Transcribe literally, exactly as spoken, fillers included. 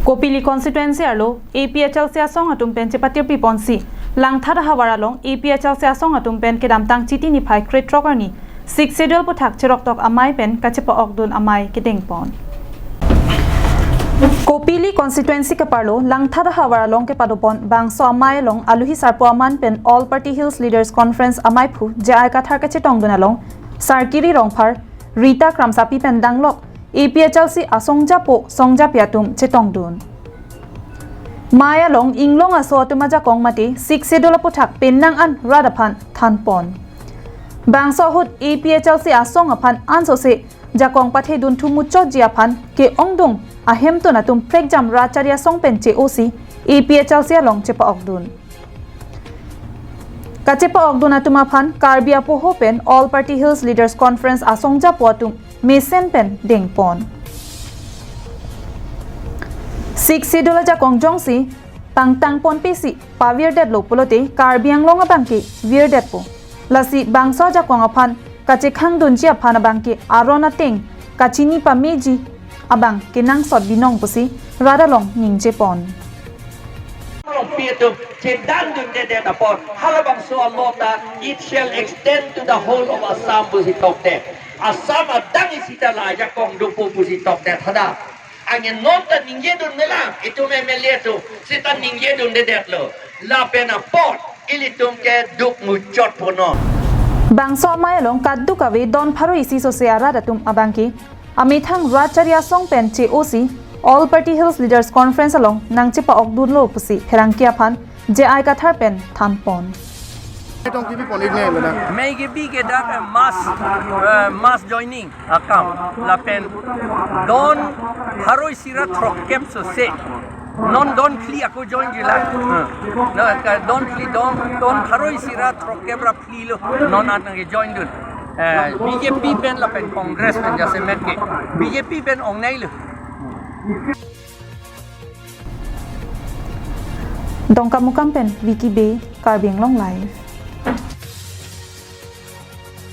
Kopili constituency arlo A P H L C asong atum pen chepatirpi ponsi, Langthat ahavar along A P H L C asong atum pen kedamtang Chiti niphai krethrok arni Sixth Schedule aputhak cheroktok amei pen kachepa-okdun amei kedeng pon. Kopili constituency kaparlo Langthat ahavar along kepado pon bangso amei along aluhi sarpo aman pen All Party Hills Leaders Conference ameiphu J I Kathar kachetongdun along Sarkiri Rongphar, Rita Kramsapi pen danglok A P H L C asongjapo songjapi atum chetongdun. Mei along inglong aso atum ajakong mate Sixth Schedule aputhak penang an rat aphan thanpon. Bangso ahut A P H L C asong aphan ansose jakong pathedun thu muchotji aphan ke-ongdung ahemtun atum prekjam rat chari asong pen che-osi A P H L C along chepa-okdun. Kachepa-okdun atum aphan Karbi apoho pen All Party Hills Leaders Conference asongjapo atum mesen pen dengpon. Sixth Schedule ajakong jongsi pangtang ponpesi pavirdetlo pulote Karbi Anglong abangke virdetpo. Lasi bangso ajakong aphan kachekhangdunji aphan abangke aron ateng kachini pameji abang kenangsot binong pusi rat along ningjepon. Rongpi atum chedandundedet apot halabangso a-law ta, "It shall extend to the whole of Assam," pusi tokdet. Assam adang isi ta la ajakong dopo pusi tokdet hadak. Anke non ta ningjedun melang, itum M L A atum seta ningjedundedetlo. Lapen apot ilitum ke duk muchot ponon. Bangso amei along kadokave don pharo isi sose arat atum abangke amethang rat chari asong pen che-osi All Party Hills Leaders Conference along nangchepa-okdunlo pusi pherangke aphan J I Kathar pen thanpon. Tong T V pon ik ne, madam. Mei kebi ke dak, eh, mass, eh, mass joining akam lapen don pharo isi ra throkkep sose. Non don phli ako joinji la. Hmm. No, ka don phli don, don pharo isi ra throkkep ra phli lo. Non an nangkejoindun. Eh, B J P pen lapen Congress pen jasemet ke. B J P pen ongneilo. Dongkamukam pen Vicky Bey, Karbi Anglong Live.